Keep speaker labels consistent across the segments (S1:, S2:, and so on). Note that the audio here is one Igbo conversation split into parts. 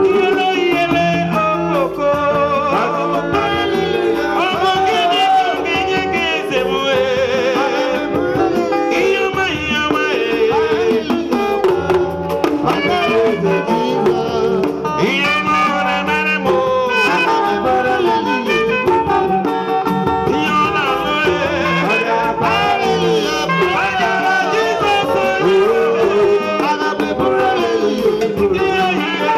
S1: Iyele iyele okoko. Ọ bụ gịnị ka m ga-enye gị, eze m ee? Ihe ọma, ihe ọma ee. Ihe ọma ọ na-emere m o. Ihe ọ na-alụ ee. Agara Jizọs onye ihe ihe.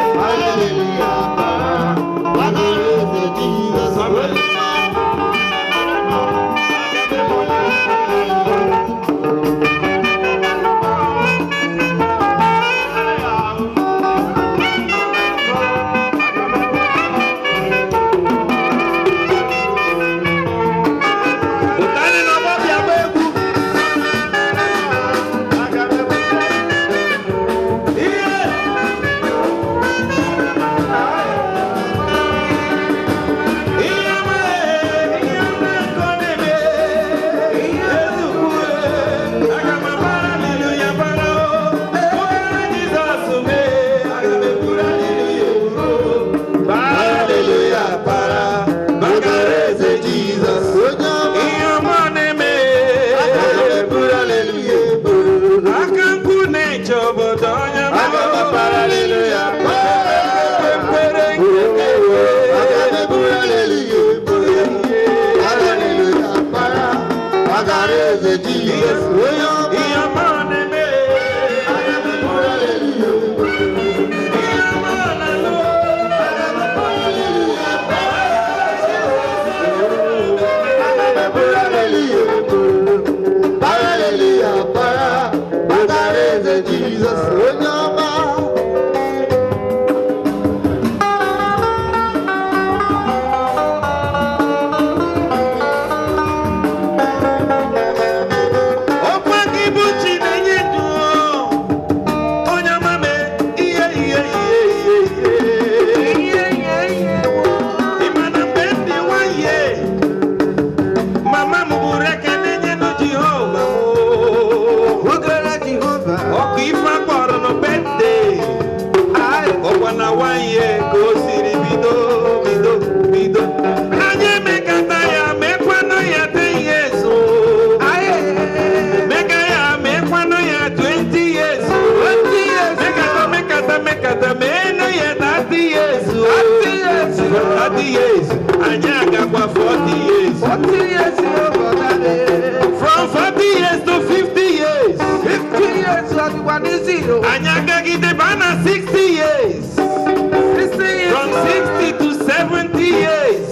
S1: Ụtarị na ọgbọ bịa gba egwu. Ihe. Ihe ọma ee, ihe ọma nke ọ na-eme. Ezukwu ee, aga m abara haleluya bara o. Ụgara Jizọs mee, aga m eburu haleluya eburu o. Bara haleluya bara, bagara eze Jizọs. Ihe ọma ọ na-eme. Aka nkwụ na-eche obodo onye ọma. Kwere nke ihe ọma ọ na-eme. Ihe ọma ọ na-alụ.
S2: Jesus, onye ọma.
S1: Ọkwa gị bụ chi na-enye ndụ onye ọma mee ihe ihe ihe ihe ihe ihe. Ị ma na mgbe m dị nwanyị, mama m bụrụ ekele nyenụ Jehova
S2: Ogara Jehova.
S1: ọkụ ife akpọrọ nụ birthday, ọkwa na nwanyị ka o siri bido bido bido. Anyị emekata ya mekwanụ ya 10 years o. Meka ya mekwanụ ya 20 years o. Mekata mekata mekata meenụ ya 30 years o. 30 years anyị agakwa 40 years. From 40 years to 50 years.
S2: 50 years ọdịkwa n'isi o.
S1: Anyị agagide baa na 60 years.
S2: 60 years.
S1: From 60 to 70 years.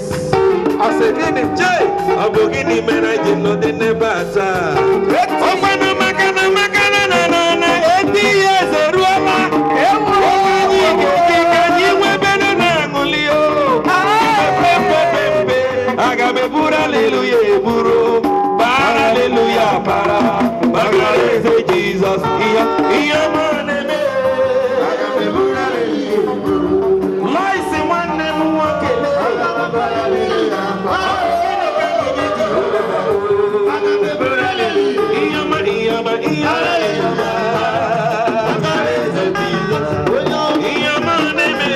S2: Ọsị gịnị?
S1: Chei, ọ bụ gịnị mere anyị ji nọdị n'ebe a taa? Ọkwanụ maka na na na na 80 years eruola. Oge anyị ga-eji ka anyị nwebere na-aṅụli o. Mpe mpe, aga m eburu aleluya eburu. Bara aleluya bara. Maka eze Jizọs ihe ihe ọma ọ na-eme. Lois nwanne m nwoke. Ihe ọma, ihe ọma, ihe ọma. Ihe ọma na-eme.